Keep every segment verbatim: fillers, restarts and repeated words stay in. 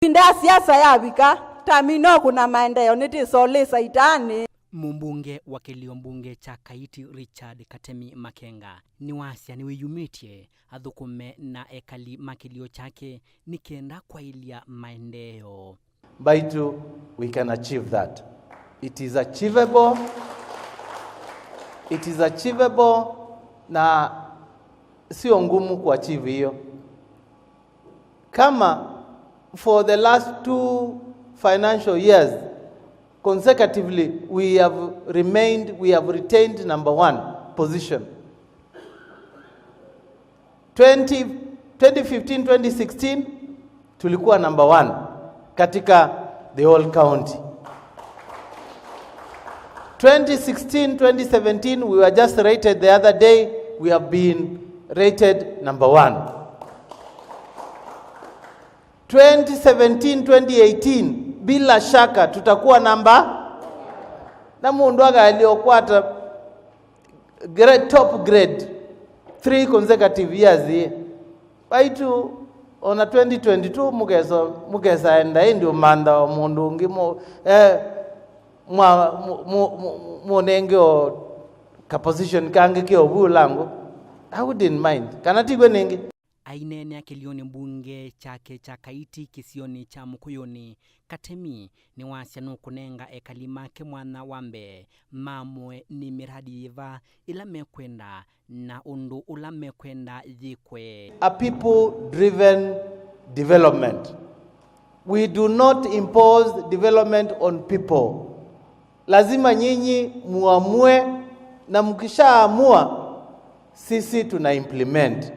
Ĩvinda ya siasa yavika, tami no kũna maendeeo nĩtĩsolĩsa itaanĩ. Mũmbunge wa kĩlio mbunge kya Kaiti Richard Katemi Makenga nĩwasya nĩwĩyumĩtye athũkũme na ekali ma kĩlio kyake nĩ kenda kwaĩlya maendeeo. Mbaitũ, we can achieve that. It is achievable. It is achievable, na sio ngumu kuachieve hiyo. Kama for the last two financial years, consecutively, we have remained, we have retained number one position. Twenty, twenty fifteen, twenty sixteen, tulikuwa number one katika the whole county. Twenty sixteen, twenty seventeen, we were just rated the other day, we have been rated number one. Twenty seventeen, twenty eighteen, bila shaka tutakuwa namba, na mũndũ akaelio kwata grade, top grade, three consecutive years ĩ. Mbaitũ, ona twenty twenty-two mũkesa, mũkesaenda ĩndĩ ũmantha o mũndũ ũngĩ mũ-, eh, mwa-, mu-, mu-, mu-, mũnenge o ka position kangĩ ke ũvu ũlangũ. I wouldn't mind. Kana tigwe nĩngĩ? Aineenea kĩlionĩ mbunge kyake kya Kaiti kĩsionĩ kya Mũkũyũnĩ, Katemi nĩwasya nũkũnenga ekali make mwanya wa mbee maamũe nĩ mĩradi yĩva ĩla mekwenda na ũndũ ũla mekwenda yĩkwe. A people-driven development. We do not impose development on people. Lazima nyinyi muamue, na mkishaamua, sisi tuna implement.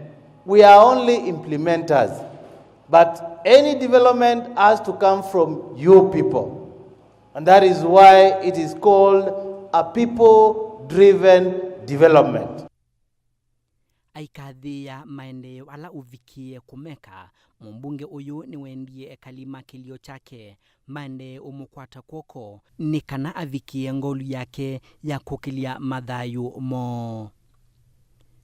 We are only implementers. But any development has to come from you people. And that is why it is called a people-driven development. Aikathĩĩa maendeeo ala ũvikĩe kũmeka, mũmbunge ũyũ nĩwendie ekali ma kĩlio kyake maendee ũmũkwata kw'oko nĩ kana avikĩe ngolu yake ya kũkĩlya mathayũ moo.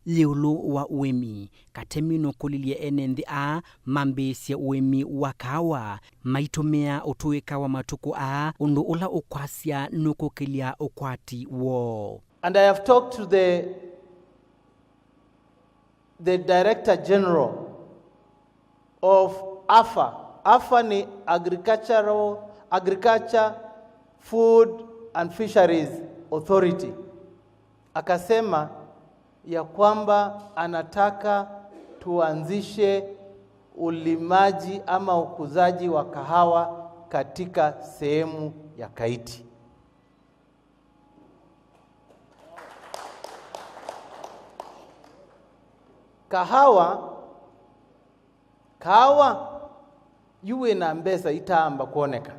Ĩũlũ wa ũĩmi, Katemi nũkũlilye ene nthĩ aa mambĩĩsye ũĩmi wa kaawa maitũmĩa ũtũĩka wa matukũ aa, ũndũ ũla ũkwasya nũkũkĩlya ũkwati woo. And I have talked to the the Director General of AFA. AFA ni Agricultural, Agriculture, Food and Fisheries Authority. Akasema ya kwamba anataka tuanzishe ulimaji ama ukuzaji wa kahawa katika sehemu ya Kaiti. Kahawa, kahawa, yu wĩna mbesa itaamba kwoneka.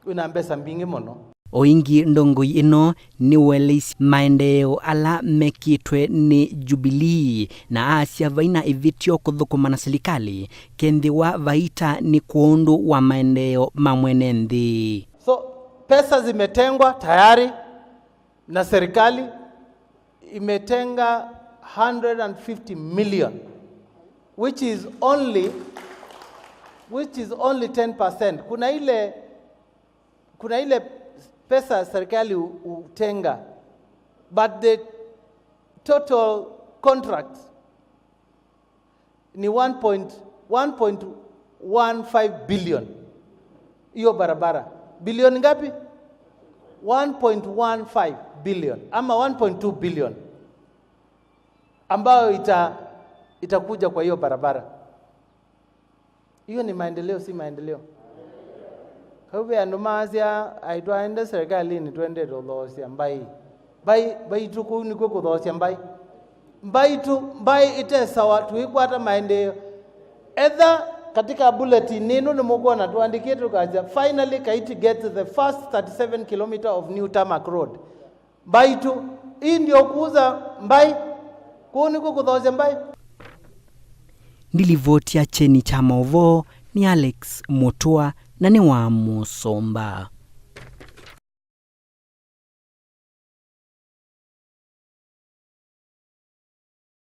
Wĩna mbesa mbingĩ mũno. O ĩngĩ ndongoi ĩno nĩweleisye maendeeo ala mekĩtwe nĩ Jubilee, na asya vaina ĩvĩtyo kũthũkũma na silikalĩ, kethĩwa vaita nĩ kwondũ wa maendeeo ma mwene nthĩ. So, pesa zimetengwa tayari na serikali imetenga hundred and fifty million, which is only, which is only ten percent. Kuna ile, kuna ile pesa serikali hu-, hutenga, but the total contract ni one point, one point one five billion. Hiyo barabara. Bilioni ngapi? One point one five billion ama one point two billion ambayo ita-, itakuja kwa hiyo barabara. Hiyo ni maendeleo, si maendeleo? Kau ve andũ maasya, "Ai, twaende serikalini twendete ũthoosya mbaĩ." Mbaĩ, mbaitũ kũu nĩkw'o kũthoosya mbaĩ. Mbaitũ, mbaĩ ĩtesawa, tũikwata maendeeo. Etha katika bulletin ĩno nĩmũkwona tũandĩkĩte tũkasya, "Finally, Kaiti gets the first thirty-seven kilometer of new tarmac road." Mbaitũ, ii ndio kuuza mbaĩ. Kũu nĩkw'o kũthoosya mbaĩ. Ndilivoti ya kyeni kya maũvoo nĩ Alex Mũtũa na nĩ wa Mũsomba.